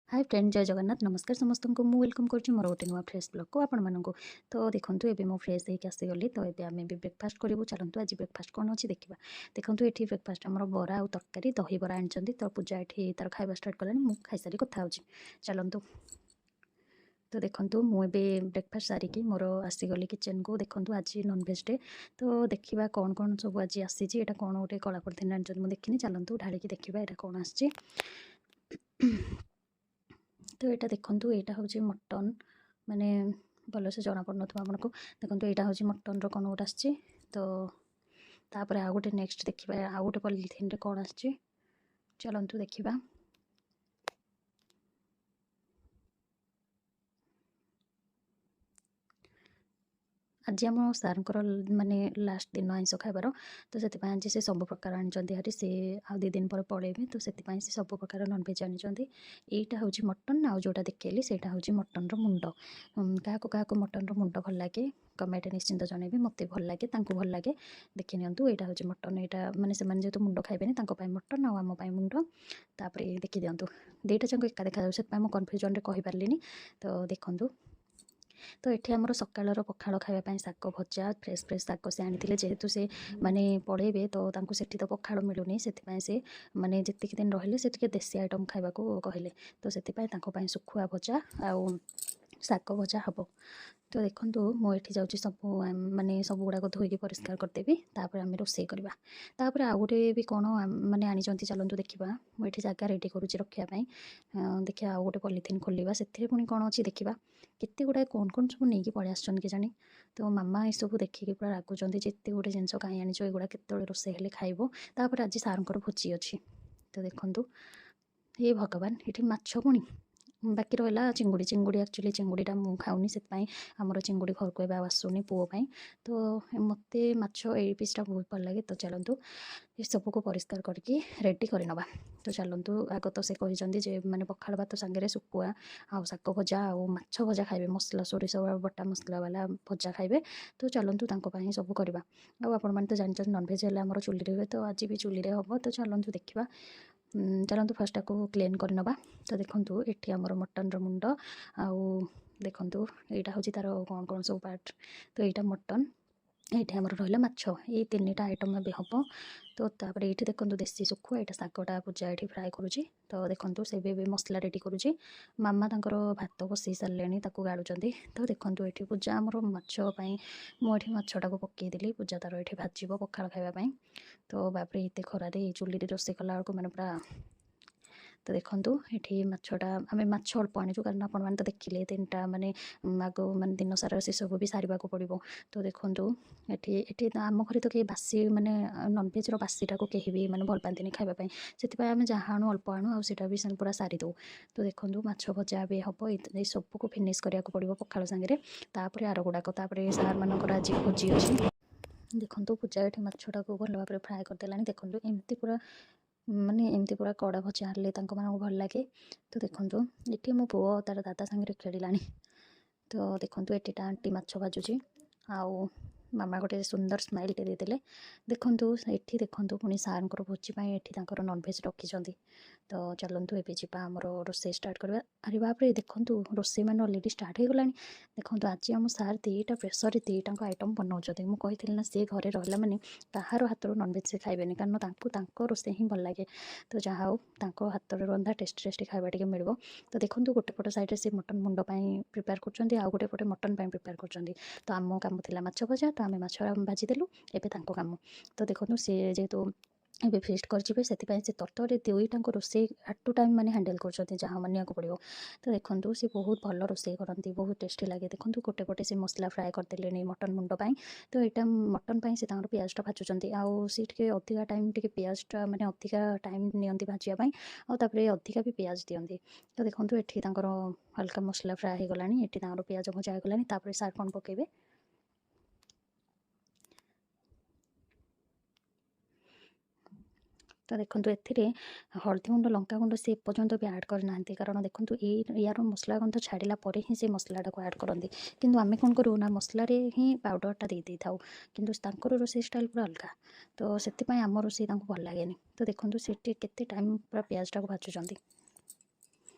High friend, ଜୟ ଜଗନ୍ନାଥ। ନମସ୍କାର ସମସ୍ତଙ୍କୁ। ମୁଁ welcome କରୁଛି ମୋର ଗୋଟେ ନୂଆ ଫ୍ରେଶ୍ ବ୍ଲଗ୍କୁ ଆପଣମାନଙ୍କୁ। ତ ଦେଖନ୍ତୁ, ଏବେ ମୁଁ ଫ୍ରେଶ୍ ହେଇକି ଆସିଗଲି। ତ ଏବେ ଆମେ ବି ବ୍ରେକଫାଷ୍ଟ କରିବୁ। ଚାଲନ୍ତୁ, ଆଜି ବ୍ରେକଫାଷ୍ଟ କ'ଣ ଅଛି ଦେଖିବା। ଦେଖନ୍ତୁ, ଏଠି ବ୍ରେକଫାଷ୍ଟ ଆମର ବରା ଆଉ ତରକାରୀ, ଦହିବରା ଆଣିଛନ୍ତି। ତ ପୂଜା ଏଠି ତାର ଖାଇବା ଷ୍ଟାର୍ଟ କଲାଣି, ମୁଁ ଖାଇସାରି କଥା ହେଉଛି। ଚାଲନ୍ତୁ। ତ ଦେଖନ୍ତୁ, ମୁଁ ଏବେ ବ୍ରେକଫାଷ୍ଟ ସାରିକି ମୋର ଆସିଗଲି କିଚେନ୍କୁ। ଦେଖନ୍ତୁ, ଆଜି ନନଭେଜ୍ ଡେ। ତ ଦେଖିବା କ'ଣ କ'ଣ ସବୁ ଆଜି ଆସିଛି। ଏଇଟା କ'ଣ ଗୋଟେ କଳା ପଲିଥିନ୍ ଆଣିଛନ୍ତି, ମୁଁ ଦେଖିନି। ଚାଲନ୍ତୁ, ଢାଳିକି ଦେଖିବା ଏଇଟା କ'ଣ ଆସିଛି। ତ ଏଇଟା ଦେଖନ୍ତୁ, ଏଇଟା ହେଉଛି ମଟନ୍। ମାନେ ଭଲସେ ଜଣାପଡ଼ୁନଥିବ ଆପଣଙ୍କୁ। ଦେଖନ୍ତୁ, ଏଇଟା ହେଉଛି ମଟନ୍ର କ'ଣ ଗୋଟେ ଆସିଛି। ତ ତାପରେ ଆଉ ଗୋଟେ ନେକ୍ସଟ ଦେଖିବା, ଆଉ ଗୋଟେ ପଲିଥିନ୍ରେ କ'ଣ ଆସିଛି। ଚାଲନ୍ତୁ ଦେଖିବା। ଆଜି ଆମ ସାର୍ଙ୍କର ମାନେ ଲାଷ୍ଟ ଦିନ ଆଇଁଷ ଖାଇବାର। ତ ସେଥିପାଇଁ ଆଜି ସେ ସବୁ ପ୍ରକାର ଆଣିଛନ୍ତି ହାରି। ସେ ଆଉ 2 ଦିନ ପରେ ପଳେଇବେ, ତ ସେଥିପାଇଁ ସେ ସବୁ ପ୍ରକାର ନନଭେଜ୍ ଆଣିଛନ୍ତି। ଏଇଟା ହେଉଛି ମଟନ୍, ଆଉ ଯେଉଁଟା ଦେଖେଇଲି ସେଇଟା ହେଉଛି ମଟନ୍ର ମୁଣ୍ଡ। କାହାକୁ କାହାକୁ ମଟନ୍ର ମୁଣ୍ଡ ଭଲ ଲାଗେ, କମେଣ୍ଟ ନିଶ୍ଚିନ୍ତ ଜଣାଇବେ। ମୋତେ ଭଲ ଲାଗେ, ତାଙ୍କୁ ଭଲ ଲାଗେ। ଦେଖି ନିଅନ୍ତୁ, ଏଇଟା ହେଉଛି ମଟନ୍। ଏଇଟା ମାନେ ସେମାନେ ଯେହେତୁ ମୁଣ୍ଡ ଖାଇବେନି, ତାଙ୍କ ପାଇଁ ମଟନ୍ ଆଉ ଆମ ପାଇଁ ମୁଣ୍ଡ। ତାପରେ ଦେଖିଦିଅନ୍ତୁ, ଦୁଇଟା ଯାକ ଏକା ଦେଖାଯାଉଛି, ସେଥିପାଇଁ ମୁଁ କନଫ୍ୟୁଜନ୍ରେ କହିପାରିଲିନି। ତ ଦେଖନ୍ତୁ, ତ ଏଠି ଆମର ସକାଳର ପଖାଳ ଖାଇବା ପାଇଁ ଶାଗ ଭଜା, ଫ୍ରେଶ୍ ଫ୍ରେଶ୍ ଶାଗ ସେ ଆଣିଥିଲେ। ଯେହେତୁ ସେ ମାନେ ପଳେଇବେ, ତ ତାଙ୍କୁ ସେଠି ତ ପଖାଳ ମିଳୁନି, ସେଥିପାଇଁ ସେ ମାନେ ଯେତିକି ଦିନ ରହିଲେ ସେ ଟିକେ ଦେଶୀ ଆଇଟମ୍ ଖାଇବାକୁ କହିଲେ। ତ ସେଥିପାଇଁ ତାଙ୍କ ପାଇଁ ଶୁଖୁଆ ଭଜା ଆଉ ଶାଗ ଭଜା ହେବ। ତ ଦେଖନ୍ତୁ, ମୁଁ ଏଠି ଯାଉଛି ସବୁ ମାନେ ସବୁ ଗୁଡ଼ାକ ଧୋଇକି ପରିଷ୍କାର କରିଦେବି, ତାପରେ ଆମେ ରୋଷେଇ କରିବା। ତାପରେ ଆଉ ଗୋଟେ ବି କ'ଣ ମାନେ ଆଣିଛନ୍ତି, ଚାଲନ୍ତୁ ଦେଖିବା। ମୁଁ ଏଠି ଜାଗା ରେଡ଼ି କରୁଛି ରଖିବା ପାଇଁ। ଦେଖିବା, ଆଉ ଗୋଟେ ପଲିଥିନ୍ ଖୋଲିବା, ସେଥିରେ ପୁଣି କ'ଣ ଅଛି ଦେଖିବା। କେତେ ଗୁଡ଼ାଏ କ'ଣ କ'ଣ ସବୁ ନେଇକି ପଳେଇ ଆସିଛନ୍ତି କେଜାଣି। ତ ମାମା ଏସବୁ ଦେଖିକି ପୁରା ରାଗୁଛନ୍ତି ଯେ ଏତେ ଗୋଟେ ଜିନିଷ କାହିଁ ଆଣିଛ, ଏଗୁଡ଼ା କେତେବେଳେ ରୋଷେଇ ହେଲେ ଖାଇବ? ତାପରେ ଆଜି ସାର୍ଙ୍କର ଭୋଜି ଅଛି। ତ ଦେଖନ୍ତୁ, ହେ ଭଗବାନ, ଏଠି ମାଛ, ପୁଣି ବାକି ରହିଲା ଚିଙ୍ଗୁଡ଼ି। ଚିଙ୍ଗୁଡ଼ି ଆକ୍ଚୁଆଲି ଚିଙ୍ଗୁଡ଼ିଟା ମୁଁ ଖାଉନି, ସେଥିପାଇଁ ଆମର ଚିଙ୍ଗୁଡ଼ି ଘରକୁ ଏବେ ଆଉ ଆସୁନି ପୁଅ ପାଇଁ। ତ ମୋତେ ମାଛ ଏଇ ପିସ୍ଟା ବହୁତ ଭଲ ଲାଗେ। ତ ଚାଲନ୍ତୁ, ଏସବୁକୁ ପରିଷ୍କାର କରିକି ରେଡ଼ି କରିନେବା। ତ ଚାଲନ୍ତୁ, ଆଗ ତ ସେ କହିଛନ୍ତି ଯେ ମାନେ ପଖାଳ ଭାତ ସାଙ୍ଗରେ ଶୁଖୁଆ ଆଉ ଶାଗ ଭଜା ଆଉ ମାଛ ଭଜା ଖାଇବେ, ମସଲା ସୋରିଷ ବଟା ମସଲା ବାଲା ଭଜା ଖାଇବେ। ତ ଚାଲନ୍ତୁ, ତାଙ୍କ ପାଇଁ ସବୁ କରିବା। ଆଉ ଆପଣମାନେ ତ ଜାଣିଛନ୍ତି, ନନଭେଜ୍ ହେଲେ ଆମର ଚୁଲିରେ ହୁଏ, ତ ଆଜି ବି ଚୁଲିରେ ହେବ। ତ ଚାଲନ୍ତୁ ଦେଖିବା। ଚାଲନ୍ତୁ, ଫାର୍ଷ୍ଟ ତାକୁ କ୍ଲିନ୍ କରିନେବା। ତ ଦେଖନ୍ତୁ, ଏଠି ଆମର ମଟନ୍ର ମୁଣ୍ଡ, ଆଉ ଦେଖନ୍ତୁ ଏଇଟା ହେଉଛି ତା'ର କ'ଣ କ'ଣ ସବୁ ପାର୍ଟ। ତ ଏଇଟା ମଟନ୍, ଏଇଠି ଆମର ରହିଲା ମାଛ। ଏଇ ତିନିଟା ଆଇଟମ୍ ଏବେ ହେବ। ତ ତାପରେ ଏଇଠି ଦେଖନ୍ତୁ ଦେଶୀ ଶୁଖୁଆ, ଏଇଟା ଶାଗଟା ପୂଜା ଏଇଠି ଫ୍ରାଏ କରୁଛି। ତ ଦେଖନ୍ତୁ, ସେ ଏବେ ମସଲା ରେଡ଼ି କରୁଛି। ମାମା ତାଙ୍କର ଭାତ ବସେଇ ସାରିଲେଣି, ତାକୁ ଗାଳୁଛନ୍ତି। ତ ଦେଖନ୍ତୁ, ଏଠି ପୂଜା ଆମର ମାଛ ପାଇଁ, ମୁଁ ଏଠି ମାଛଟାକୁ ପକେଇଦେଲି, ପୂଜା ତାର ଏଠି ଭାଜିବ ପଖାଳ ଖାଇବା ପାଇଁ। ତ ବାପରେ, ଏତେ ଖରାରେ ଏଇ ଚୁଲିରେ ରୋଷେଇ କଲା ବେଳକୁ ମାନେ ପୁରା। ତ ଦେଖନ୍ତୁ, ଏଠି ମାଛଟା, ଆମେ ମାଛ ଅଳ୍ପ ଆଣିଛୁ, କାରଣ ଆପଣମାନେ ତ ଦେଖିଲେ ତିନିଟା ମାନେ ଆଗ ମାନେ ଦିନ ସାରା ସେସବୁ ବି ସାରିବାକୁ ପଡ଼ିବ। ତ ଦେଖନ୍ତୁ, ଏଠି ଆମ ଘରେ ତ କେହି ବାସି ମାନେ ନନଭେଜ୍ର ବାସିଟାକୁ କେହି ବି ମାନେ ଭଲ ପାଆନ୍ତିନି ଖାଇବା ପାଇଁ। ସେଥିପାଇଁ ଆମେ ଯାହା ଆଣୁ ଅଳ୍ପ ଆଣୁ, ଆଉ ସେଇଟା ବି ପୁରା ସାରିଦେଉ। ତ ଦେଖନ୍ତୁ, ମାଛ ଭଜା ବି ହେବ। ଏଇ ସବୁକୁ ଫିନିଶ୍ କରିବାକୁ ପଡ଼ିବ ପଖାଳ ସାଙ୍ଗରେ, ତାପରେ ଆର ଗୁଡ଼ାକ। ତାପରେ ସାର୍ମାନଙ୍କର ଆଜି ଭୋଜି ଅଛି। ଦେଖନ୍ତୁ, ପୂଜା ଏଠି ମାଛଟାକୁ ଭଲ ଭାବରେ ଫ୍ରାଏ କରିଦେଲାଣି। ଦେଖନ୍ତୁ, ଏମିତି ପୁରା ମାନେ ଏମିତି ପୁରା କଡ଼ା ଭଜା ହେଲେ ତାଙ୍କମାନଙ୍କୁ ଭଲ ଲାଗେ। ତ ଦେଖନ୍ତୁ, ଏଠି ମୋ ପୁଅ ତାର ଦାଦା ସାଙ୍ଗରେ ଖେଳିଲାଣି। ତ ଦେଖନ୍ତୁ, ଏଠି ଆଣ୍ଟି ମାଛ ଭାଜୁଛି ଆଉ ମାମା ଗୋଟେ ସୁନ୍ଦର ସ୍ମାଇଲ୍ଟେ ଦେଇଦେଲେ। ଦେଖନ୍ତୁ, ଏଠି ଦେଖନ୍ତୁ, ପୁଣି ସାର୍ଙ୍କର ଭୋଜି ପାଇଁ ଏଠି ତାଙ୍କର ନନଭେଜ୍ ରଖିଛନ୍ତି। ତ ଚାଲନ୍ତୁ, ଏବେ ଯିବା ଆମର ରୋଷେଇ ଷ୍ଟାର୍ଟ କରିବା। ଆରେ ବାପରେ, ଦେଖନ୍ତୁ, ରୋଷେଇ ମାନେ ଅଲରେଡ଼ି ଷ୍ଟାର୍ଟ ହେଇଗଲାଣି। ଦେଖନ୍ତୁ, ଆଜି ଆମ ସାର୍ 2ଟା ପ୍ରେସରରେ 2ଟାଙ୍କ ଆଇଟମ୍ ବନାଉଛନ୍ତି। ମୁଁ କହିଥିଲି ନା, ସିଏ ଘରେ ରହିଲା ମାନେ କାହାର ହାତରୁ ନନଭେଜ୍ ସେ ଖାଇବେନି, କାରଣ ତାଙ୍କୁ ତାଙ୍କ ରୋଷେଇ ହିଁ ଭଲ ଲାଗେ। ତ ଯାହା ହଉ, ତାଙ୍କ ହାତରେ ରନ୍ଧା ଟେଷ୍ଟି ଟେଷ୍ଟି ଖାଇବା ଟିକେ ମିଳିବ। ତ ଦେଖନ୍ତୁ, ଗୋଟେ ପଟ ସାଇଡ଼୍ରେ ସେ ମଟନ୍ ମୁଣ୍ଡ ପାଇଁ ପ୍ରିପେୟାର କରୁଛନ୍ତି, ଆଉ ଗୋଟେ ପଟେ ମଟନ୍ ପାଇଁ ପ୍ରିପେୟାର କରୁଛନ୍ତି। ତ ଆମ କାମ ଥିଲା ମାଛ ଭଜା, ତ ଆମେ ମାଛ ଭାଜିଦେଲୁ। ଏବେ ତାଙ୍କ କାମ। ତ ଦେଖନ୍ତୁ, ସିଏ ଯେହେତୁ ଏବେ ଫିଷ୍ଟ କରିଯିବେ, ସେଥିପାଇଁ ସେ ତରତରରେ ଦୁଇଟାଙ୍କ ରୋଷେଇ ଆଟ୍ ଟୁ ଟାଇମ୍ ମାନେ ହ୍ୟାଣ୍ଡେଲ୍ କରୁଛନ୍ତି, ଯାହା ମାନିବାକୁ ପଡ଼ିବ। ତ ଦେଖନ୍ତୁ, ସେ ବହୁତ ଭଲ ରୋଷେଇ କରନ୍ତି, ବହୁତ ଟେଷ୍ଟି ଲାଗେ। ଦେଖନ୍ତୁ, ଗୋଟେ ପଟେ ସେ ମସଲା ଫ୍ରାଏ କରିଦେଲେଣି ମଟନ୍ ମୁଣ୍ଡ ପାଇଁ। ତ ଏଇଟା ମଟନ୍ ପାଇଁ ସେ ତାଙ୍କର ପିଆଜଟା ଭାଜୁଛନ୍ତି, ଆଉ ସେ ଟିକେ ଅଧିକା ଟାଇମ୍ ଟିକେ ପିଆଜଟା ମାନେ ଅଧିକା ଟାଇମ୍ ନିଅନ୍ତି ଭାଜିବା ପାଇଁ, ଆଉ ତାପରେ ଅଧିକା ବି ପିଆଜ ଦିଅନ୍ତି। ତ ଦେଖନ୍ତୁ, ଏଠି ତାଙ୍କର ହାଲକା ମସଲା ଫ୍ରାଏ ହେଇଗଲାଣି, ଏଠି ତାଙ୍କର ପିଆଜ ଭଜା ହେଇଗଲାଣି। ତାପରେ ସାର୍ କ'ଣ ପକାଇବେ? ତ ଦେଖନ୍ତୁ, ଏଥିରେ ହଳଦୀ ଗୁଣ୍ଡ, ଲଙ୍କା ଗୁଣ୍ଡ ସେ ଏପର୍ଯ୍ୟନ୍ତ ବି ଆଡ଼୍ କରିନାହାନ୍ତି, କାରଣ ଦେଖନ୍ତୁ, ଏଇ ୟାର ମସଲା ଗନ୍ଧ ଛାଡ଼ିଲା ପରେ ହିଁ ସେ ମସଲାଟାକୁ ଆଡ଼୍ କରନ୍ତି। କିନ୍ତୁ ଆମେ କ'ଣ କରୁ ନା ମସଲାରେ ହିଁ ପାଉଡ଼ରଟା ଦେଇ ଦେଇଥାଉ। କିନ୍ତୁ ତାଙ୍କର ରୋଷେଇ ଷ୍ଟାଇଲ୍ ପୁରା ଅଲଗା, ତ ସେଥିପାଇଁ ଆମ ରୋଷେଇ ତାଙ୍କୁ ଭଲ ଲାଗେନି। ତ ଦେଖନ୍ତୁ, ସେଠି କେତେ ଟାଇମ୍ ପୁରା ପିଆଜଟାକୁ ଭାଜୁଛନ୍ତି।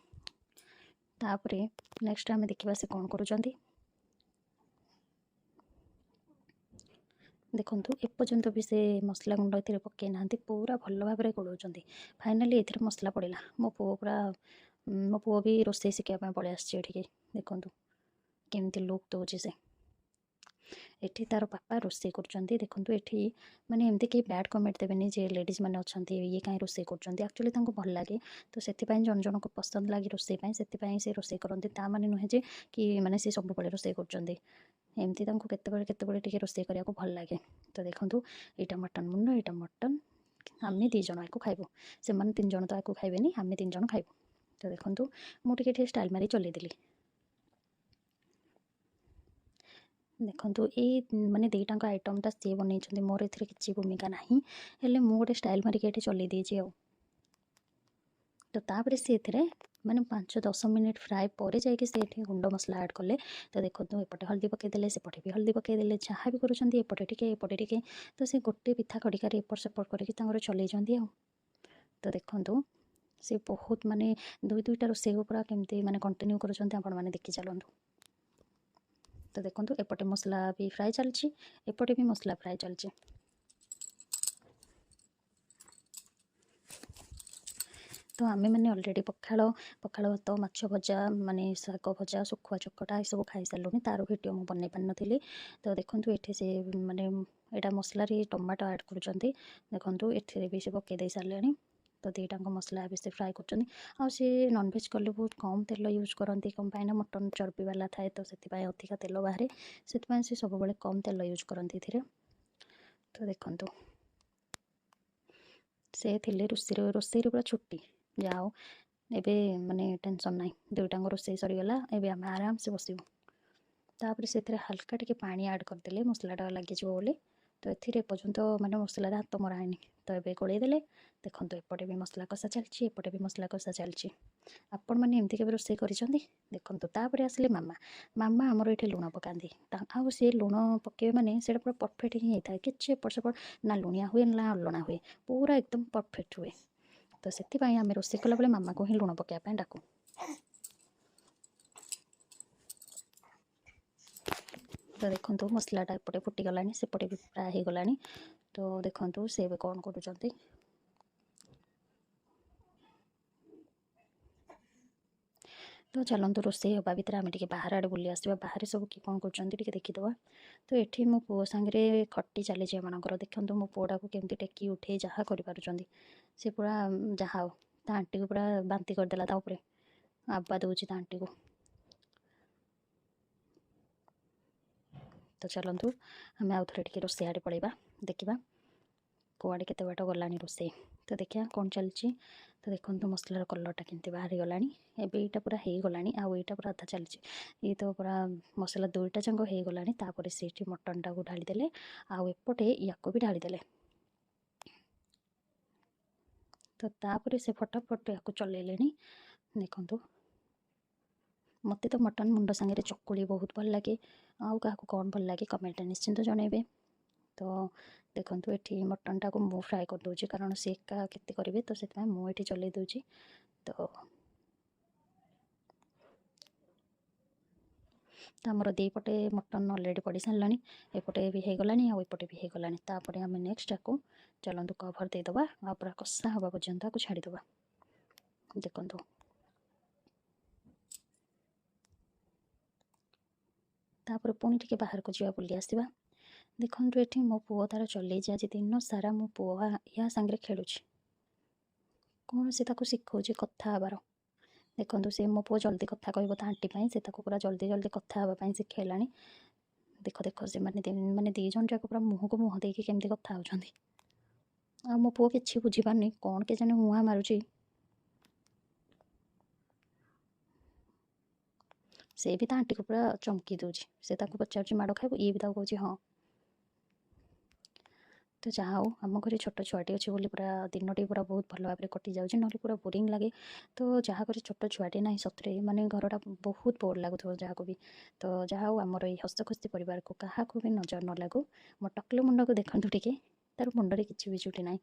ତାପରେ ନେକ୍ସଟ ଆମେ ଦେଖିବା ସେ କ'ଣ କରୁଛନ୍ତି। ଦେଖନ୍ତୁ, ଏପର୍ଯ୍ୟନ୍ତ ବି ସେ ମସଲା ଗୁଣ୍ଡ ଏଥିରେ ପକାଇ ନାହାନ୍ତି, ପୁରା ଭଲ ଭାବରେ ଗୋଳାଉଛନ୍ତି। ଫାଇନାଲି ଏଥିରେ ମସଲା ପଡ଼ିଲା। ମୋ ପୁଅ ପୁରା, ମୋ ପୁଅ ବି ରୋଷେଇ ଶିଖିବା ପାଇଁ ପଳେଇ ଆସିଛି ଏଠିକି। ଦେଖନ୍ତୁ କେମିତି ଲୁକ୍ ଦେଉଛି ସେ। ଏଠି ତାର ବାପା ରୋଷେଇ କରୁଛନ୍ତି। ଦେଖନ୍ତୁ, ଏଠି ମାନେ ଏମିତି କେହି ବ୍ୟାଡ଼୍ କମେଣ୍ଟ ଦେବେନି ଯେ ଲେଡ଼ିଜ୍ ମାନେ ଅଛନ୍ତି, ଇଏ କାହିଁ ରୋଷେଇ କରୁଛନ୍ତି। ଆକ୍ଚୁଆଲି ତାଙ୍କୁ ଭଲ ଲାଗେ, ତ ସେଥିପାଇଁ ଜଣ ଜଣଙ୍କୁ ପସନ୍ଦ ଲାଗେ ରୋଷେଇ ପାଇଁ, ସେଥିପାଇଁ ସେ ରୋଷେଇ କରନ୍ତି। ତା ମାନେ ନୁହେଁ ଯେ କି ମାନେ ସେ ସବୁବେଳେ ରୋଷେଇ କରୁଛନ୍ତି। ଏମିତି ତାଙ୍କୁ କେତେବେଳେ କେତେବେଳେ ଟିକେ ରୋଷେଇ କରିବାକୁ ଭଲ ଲାଗେ। ତ ଦେଖନ୍ତୁ, ଏଇଟା ମଟନ୍ ମୁଣ୍ଡ, ଏଇଟା ମଟନ୍। ଆମେ 2 ଜଣ ଆକୁ ଖାଇବୁ, ସେମାନେ 3 ଜଣ ତ ଆକୁ ଖାଇବେନି, ଆମେ 3 ଜଣ ଖାଇବୁ। ତ ଦେଖନ୍ତୁ, ମୁଁ ଟିକେ ଟିକେ ଷ୍ଟାଇଲ୍ ମାରି ଚଲେଇଦେଲି। ଦେଖନ୍ତୁ, ଏଇ ମାନେ 2ଟାଙ୍କ ଆଇଟମ୍ଟା ସିଏ ବନେଇଛନ୍ତି, ମୋର ଏଥିରେ କିଛି ଭୂମିକା ନାହିଁ, ହେଲେ ମୁଁ ଗୋଟେ ଷ୍ଟାଇଲ୍ ମାରିକି ଏଠି ଚଲେଇ ଦେଇଛି ଆଉ। ତ ତାପରେ ସେ ଏଥିରେ ମାନେ 5-10 ମିନିଟ୍ ଫ୍ରାଏ ପରେ ଯାଇକି ସେ ଏଠି ଗୁଣ୍ଡ ମସଲା ଆଡ଼୍ କଲେ। ତ ଦେଖନ୍ତୁ, ଏପଟେ ହଳଦୀ ପକାଇଦେଲେ, ସେପଟେ ବି ହଳଦୀ ପକାଇଦେଲେ, ଯାହା ବି କରୁଛନ୍ତି ଏପଟେ ଟିକେ ଏପଟେ ଟିକେ, ତ ସେ ଗୋଟେ ପିଠା ଖଡ଼ିକାରେ ଏପଟ ସେପଟ କରିକି ତାଙ୍କର ଚଲେଇଛନ୍ତି ଆଉ। ତ ଦେଖନ୍ତୁ, ସେ ବହୁତ ମାନେ ଦୁଇ ଦୁଇଟା ରୋଷେଇକୁ ପୁରା କେମିତି ମାନେ କଣ୍ଟିନ୍ୟୁ କରୁଛନ୍ତି, ଆପଣମାନେ ଦେଖି ଚାଲନ୍ତୁ। ତ ଦେଖନ୍ତୁ, ଏପଟେ ମସଲା ବି ଫ୍ରାଏ ଚାଲିଛି, ଏପଟେ ବି ମସଲା ଫ୍ରାଏ ଚାଲିଛି। ତ ଆମେମାନେ ଅଲରେଡ଼ି ପଖାଳ ଭାତ, ମାଛ ଭଜା, ମାନେ ଶାଗ ଭଜା, ଶୁଖୁଆ ଚକଟା ଏସବୁ ଖାଇସାରିଲୁଣି। ତା'ର ଭିଡ଼ିଓ ମୁଁ ବନେଇ ପାରିନଥିଲି। ତ ଦେଖନ୍ତୁ, ଏଠି ସେ ମାନେ ଏଇଟା ମସଲାରେ ଟମାଟୋ ଆଡ଼୍ କରୁଛନ୍ତି। ଦେଖନ୍ତୁ, ଏଥିରେ ବି ସେ ପକାଇ ଦେଇ ସାରିଲେଣି। ତ 2ଟାଙ୍କ ମସଲା ଏବେ ସେ ଫ୍ରାଏ କରୁଛନ୍ତି। ଆଉ ସେ ନନଭେଜ୍ କଲେ ବହୁତ କମ୍ ତେଲ ୟୁଜ୍ କରନ୍ତି। କ'ଣ ପାଇଁ ନା ମଟନ୍ ଚର୍ବି ବାଲା ଥାଏ, ତ ସେଥିପାଇଁ ଅଧିକା ତେଲ ବାହାରେ, ସେଥିପାଇଁ ସେ ସବୁବେଳେ କମ୍ ତେଲ ୟୁଜ୍ କରନ୍ତି ଏଥିରେ। ତ ଦେଖନ୍ତୁ, ସେ ଥିଲେ ରୋଷେଇରେ ପୁରା ଛୁଟି। ଯାହା ହଉ, ଏବେ ମାନେ ଟେନସନ୍ ନାହିଁ, 2ଟାଙ୍କ ରୋଷେଇ ସରିଗଲା, ଏବେ ଆମେ ଆରାମସେ ବସିବୁ। ତାପରେ ସେଥିରେ ହାଲକା ଟିକେ ପାଣି ଆଡ଼୍ କରିଦେଲେ ମସଲାଟା ଲାଗିଯିବ ବୋଲି। ତ ଏଥିରେ ଏପର୍ଯ୍ୟନ୍ତ ମାନେ ମସଲାରେ ହାତ ମରା ହେଇନି। ତ ଏବେ ଗୋଳେଇ ଦେଲେ। ଦେଖନ୍ତୁ, ଏପଟେ ବି ମସଲା କଷା ଚାଲିଛି, ଏପଟେ ବି ମସଲା କଷା ଚାଲିଛି। ଆପଣମାନେ ଏମିତି କେବେ ରୋଷେଇ କରିଛନ୍ତି? ଦେଖନ୍ତୁ, ତାପରେ ଆସିଲେ ମାମା। ମାମା ଆମର ଏଠି ଲୁଣ ପକାନ୍ତି, ଆଉ ସେ ଲୁଣ ପକାଇବେ ମାନେ ସେଇଟା ପୁରା ପରଫେକ୍ଟ ହିଁ ହେଇଥାଏ। କିଛି ଏପଟ ସେପଟ ନା ଲୁଣିଆ ହୁଏ ନା ଅଲଣା ହୁଏ, ପୁରା ଏକଦମ ପରଫେକ୍ଟ ହୁଏ। ତ ସେଥିପାଇଁ ଆମେ ରୋଷେଇ କଲାବେଳେ ମାମାକୁ ହିଁ ଲୁଣ ପକାଇବା ପାଇଁ ଡାକୁ। ତ ଦେଖନ୍ତୁ, ମସଲାଟା ଏପଟେ ଫୁଟିଗଲାଣି, ସେପଟେ ବି ପ୍ରାୟ ହେଇଗଲାଣି। ତ ଦେଖନ୍ତୁ, ସେ ଏବେ କ'ଣ କରୁଛନ୍ତି। ତ ଚାଲନ୍ତୁ, ରୋଷେଇ ହେବା ଭିତରେ ଆମେ ଟିକେ ବାହାର ଆଡ଼େ ବୁଲି ଆସିବା। ବାହାରେ ସବୁ କିଏ କ'ଣ କରୁଛନ୍ତି ଟିକେ ଦେଖିଦେବା। ତ ଏଠି ମୋ ପୁଅ ସାଙ୍ଗରେ ଖଟି ଚାଲିଛି ଏମାନଙ୍କର। ଦେଖନ୍ତୁ, ମୋ ପୁଅଟାକୁ କେମିତି ଟେକି ଉଠେଇ ଯାହା କରିପାରୁଛନ୍ତି ସେ ପୁରା। ଯାହା ହଉ, ତା ଆଣ୍ଟିକୁ ପୁରା ବାନ୍ତି କରିଦେଲା ତା ଉପରେ, ଆବା ଦେଉଛି ତା ଆଣ୍ଟିକୁ। ତ ଚାଲନ୍ତୁ, ଆମେ ଆଉ ଥରେ ଟିକେ ରୋଷେଇ ଆଡ଼େ ପଳେଇବା, ଦେଖିବା କୁଆଡ଼େ କେତେ ବାଟ ଗଲାଣି ରୋଷେଇ। ତ ଦେଖିବା କ'ଣ ଚାଲିଛି। ତ ଦେଖନ୍ତୁ, ମସଲାର କଲର୍ଟା କେମିତି ବାହାରିଗଲାଣି। ଏବେ ଏଇଟା ପୁରା ହେଇଗଲାଣି, ଆଉ ଏଇଟା ପୁରା ଅଧା ଚାଲିଛି। ଇଏ ତ ପୁରା ମସଲା ଦୁଇଟା ଯାକ ହେଇଗଲାଣି। ତାପରେ ସେଇଠି ମଟନ୍ଟାକୁ ଢାଳିଦେଲେ, ଆଉ ଏପଟେ ୟାକୁ ବି ଢାଳିଦେଲେ। ତ ତାପରେ ସେ ଫଟାଫଟ ୟାକୁ ଚଲେଇଲେଣି। ଦେଖନ୍ତୁ, ମୋତେ ତ ମଟନ୍ ମୁଣ୍ଡ ସାଙ୍ଗରେ ଚକୁଳି ବହୁତ ଭଲ ଲାଗେ। ଆଉ କାହାକୁ କ'ଣ ଭଲ ଲାଗେ କମେଣ୍ଟରେ ନିଶ୍ଚିନ୍ତ ଜଣାଇବେ। ତ ଦେଖନ୍ତୁ, ଏଠି ମଟନ୍ଟାକୁ ମୁଁ ଫ୍ରାଏ କରିଦେଉଛି, କାରଣ ସେ ଏକା କେତେ କରିବେ, ତ ସେଥିପାଇଁ ମୁଁ ଏଠି ଚଲେଇ ଦେଉଛି। ତ ଆମର 2 ପଟେ ମଟନ୍ ଅଲରେଡ଼ି ପଡ଼ି ସାରିଲାଣି, ଏପଟେ ବି ହେଇଗଲାଣି ଆଉ ଏପଟେ ବି ହେଇଗଲାଣି। ତାପରେ ଆମେ ନେକ୍ସଟ ଆକୁ ଚାଲନ୍ତୁ କଭର୍ ଦେଇଦେବା, ଆଉ ପୁରା କଷା ହେବା ପର୍ଯ୍ୟନ୍ତ ଆକୁ ଛାଡ଼ିଦେବା। ଦେଖନ୍ତୁ, ତାପରେ ପୁଣି ଟିକେ ବାହାରକୁ ଯିବା, ବୁଲି ଆସିବା। ଦେଖନ୍ତୁ, ଏଠି ମୋ ପୁଅ ତାର ଚଲେଇଛି। ଆଜି ଦିନ ସାରା ମୋ ପୁଅ ୟା ସାଙ୍ଗରେ ଖେଳୁଛି। କ'ଣ ସେ ତାକୁ ଶିଖଉଛି କଥା ହେବାର। ଦେଖନ୍ତୁ, ସେ ମୋ ପୁଅ ଜଲ୍ଦି କଥା କହିବ ତା ଆଣ୍ଟି ପାଇଁ, ସେ ତାକୁ ପୁରା ଜଲ୍ଦି ଜଲ୍ଦି କଥା ହେବା ପାଇଁ ଶିଖେଇଲାଣି। ଦେଖ ଦେଖ, ସେମାନେ ମାନେ 2 ଜଣ ଯାକ ପୁରା ମୁହଁକୁ ମୁହଁ ଦେଇକି କେମିତି କଥା ହେଉଛନ୍ତି। ଆଉ ମୋ ପୁଅ କିଛି ବୁଝିପାରୁନି, କ'ଣ କେଜାଣି ମୁହାଁ ମାରୁଛି। ସେ ବି ତା ଆଣ୍ଟିକୁ ପୁରା ଚମକି ଦେଉଛି। ସେ ତାକୁ ପଚାରୁଛି, ମାଡ଼ ଖାଇବୁ? ଇଏ ବି ତାକୁ କହୁଛି ହଁ। ତ ଯାହା ହଉ, ଆମ ଘରେ ଛୋଟ ଛୁଆଟି ଅଛି ବୋଲି ପୁରା ଦିନଟି ପୁରା ବହୁତ ଭଲ ଭାବରେ କଟିଯାଉଛି, ନହେଲେ ପୁରା ବୋରିଂ ଲାଗେ। ତ ଯାହା ଘରେ ଛୋଟ ଛୁଆଟି ନାହିଁ, ସତରେ ମାନେ ଘରଟା ବହୁତ ବୋର୍ ଲାଗୁଥିବ ଯାହାକୁ ବି। ତ ଯାହା ହଉ, ଆମର ଏଇ ହସ ଖୁସି ପରିବାରକୁ କାହାକୁ ବି ନଜର ନ ଲାଗୁ। ମୋ ଟକଲୁ ମୁଣ୍ଡକୁ ଦେଖନ୍ତୁ ଟିକେ, ତାର ମୁଣ୍ଡରେ କିଛି ବି ଚୁଟି ନାହିଁ,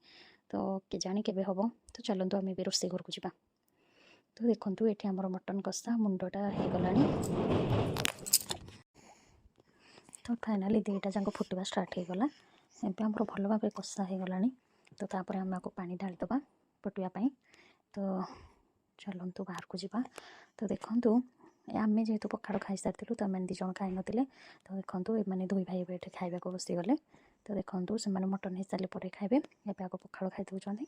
ତ କେଜାଣି କେବେ ହେବ। ତ ଚାଲନ୍ତୁ, ଆମେ ଏବେ ରୋଷେଇ ଘରକୁ ଯିବା। ତ ତ ଦେଖନ୍ତୁ, ଏଠି ଆମର ମଟନ୍ କଷା ମୁଣ୍ଡଟା ହେଇଗଲାଣି। ତ ଫାଇନାଲି ଦୁଇଟା ଯାକ ଫୁଟିବା ଷ୍ଟାର୍ଟ ହେଇଗଲା। ଏବେ ଆମର ଭଲ ଭାବରେ କଷା ହେଇଗଲାଣି। ତ ତାପରେ ଆମେ ଆକୁ ପାଣି ଢାଳିଦେବା ଫୁଟିବା ପାଇଁ। ତ ଚାଲନ୍ତୁ, ବାହାରକୁ ଯିବା। ତ ଦେଖନ୍ତୁ, ଆମେ ଯେହେତୁ ପଖାଳ ଖାଇସାରିଥିଲୁ, ତ ଏମାନେ ଦୁଇ ଜଣ ଖାଇନଥିଲେ। ତ ଦେଖନ୍ତୁ, ଏମାନେ ଦୁଇ ଭାଇ ଏବେ ଏଠି ଖାଇବାକୁ ବସିଗଲେ। ତ ଦେଖନ୍ତୁ, ସେମାନେ ମଟନ୍ ହେଇସାରିଲେ ପରେ ଖାଇବେ। ଏବେ ଆଗ ପଖାଳ ଖାଇ ଦେଉଛନ୍ତି।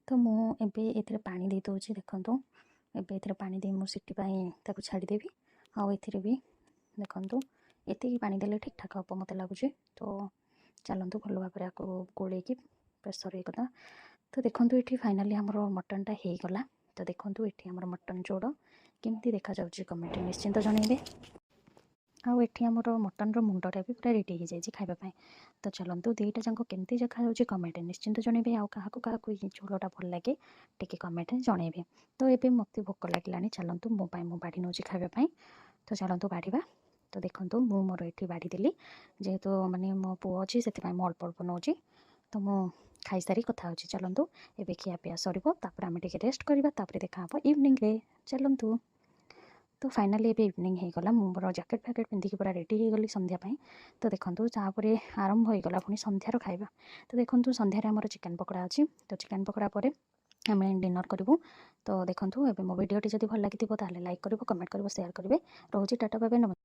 ତ ମୁଁ ଏବେ ଏଥିରେ ପାଣି ଦେଇ ଦେଉଛି। ଦେଖନ୍ତୁ, ଏବେ ଏଥିରେ ପାଣି ଦେଇ ମୁଁ ସିଟି ପାଇଁ ତାକୁ ଛାଡ଼ିଦେବି। ଆଉ ଏଥିରେ ବି ଦେଖନ୍ତୁ, ଏତିକି ପାଣି ଦେଲେ ଠିକ୍ ଠାକ୍ ହେବ ମୋତେ ଲାଗୁଛି। ତ ଚାଲନ୍ତୁ, ଭଲ ଭାବରେ ଆକୁ ଗୋଳେଇକି ପ୍ରେସର୍ ହେଇଗଲା। ତ ଦେଖନ୍ତୁ, ଏଠି ଫାଇନାଲି ଆମର ମଟନ୍ଟା ହେଇଗଲା। ତ ଦେଖନ୍ତୁ, ଏଠି ଆମର ମଟନ୍ ଝୋଳ କେମିତି ଦେଖାଯାଉଛି, କମେଣ୍ଟରେ ନିଶ୍ଚିନ୍ତ ଜଣାଇବେ। ଆଉ ଏଠି ଆମର ମଟନ୍ର ମୁଣ୍ଡଟା ବି ପୁରା ରେଡ଼ି ହେଇଯାଇଛି ଖାଇବା ପାଇଁ। ତ ଚାଲନ୍ତୁ, ଦୁଇଟା ଯାକ କେମିତି ଦେଖାଯାଉଛି, କମେଣ୍ଟରେ ନିଶ୍ଚିନ୍ତ ଜଣାଇବେ। ଆଉ କାହାକୁ କାହାକୁ ଏଇ ଝୋଳଟା ଭଲ ଲାଗେ, ଟିକେ କମେଣ୍ଟରେ ଜଣାଇବେ। ତ ଏବେ ମୋତେ ଭୋକ ଲାଗିଲାଣି। ଚାଲନ୍ତୁ, ମୋ ପାଇଁ ମୁଁ ବାଢ଼ି ନେଉଛି ଖାଇବା ପାଇଁ। ତ ଚାଲନ୍ତୁ ବାଢ଼ିବା। ତ ଦେଖନ୍ତୁ, ମୁଁ ମୋର ଏଠି ବାଢ଼ିଦେଲି। ଯେହେତୁ ମାନେ ମୋ ପୁଅ ଅଛି, ସେଥିପାଇଁ ମୁଁ ଅଳ୍ପ ଅଳ୍ପ ନେଉଛି। ତ ମୁଁ ଖାଇସାରି କଥା ହେଉଛି। ଚାଲନ୍ତୁ, ଏବେ ଖିଆପିଆ ସରିବ, ତାପରେ ଆମେ ଟିକେ ରେଷ୍ଟ କରିବା, ତାପରେ ଦେଖା ହେବ ଇଭିନିଂରେ। ଚାଲନ୍ତୁ। ତ ଫାଇନାଲି ଏବେ ଇଭିନିଂ ହେଇଗଲା। ମୁଁ ମୋର ଜ୍ୟାକେଟ୍ ଫ୍ୟାକେଟ୍ ପିନ୍ଧିକି ପୁରା ରେଡ଼ି ହେଇଗଲି ସନ୍ଧ୍ୟା ପାଇଁ। ତ ଦେଖନ୍ତୁ, ତାପରେ ଆରମ୍ଭ ହେଇଗଲା ପୁଣି ସନ୍ଧ୍ୟାର ଖାଇବା। ତ ଦେଖନ୍ତୁ, ସନ୍ଧ୍ୟାରେ ଆମର ଚିକେନ୍ ପକୋଡ଼ା ଅଛି। ତ ଚିକେନ୍ ପକୋଡ଼ା ପରେ ଆମେ ଡିନର୍ କରିବୁ। ତ ଦେଖନ୍ତୁ, ଏବେ ମୋ ଭିଡ଼ିଓଟି ଯଦି ଭଲ ଲାଗିଥିବ, ତାହେଲେ ଲାଇକ୍ କରିବ, କମେଣ୍ଟ କରିବ, ସେୟାର କରିବେ। ରହୁଛି, ଟାଟା, ବାଇ, ନମସ୍କାର।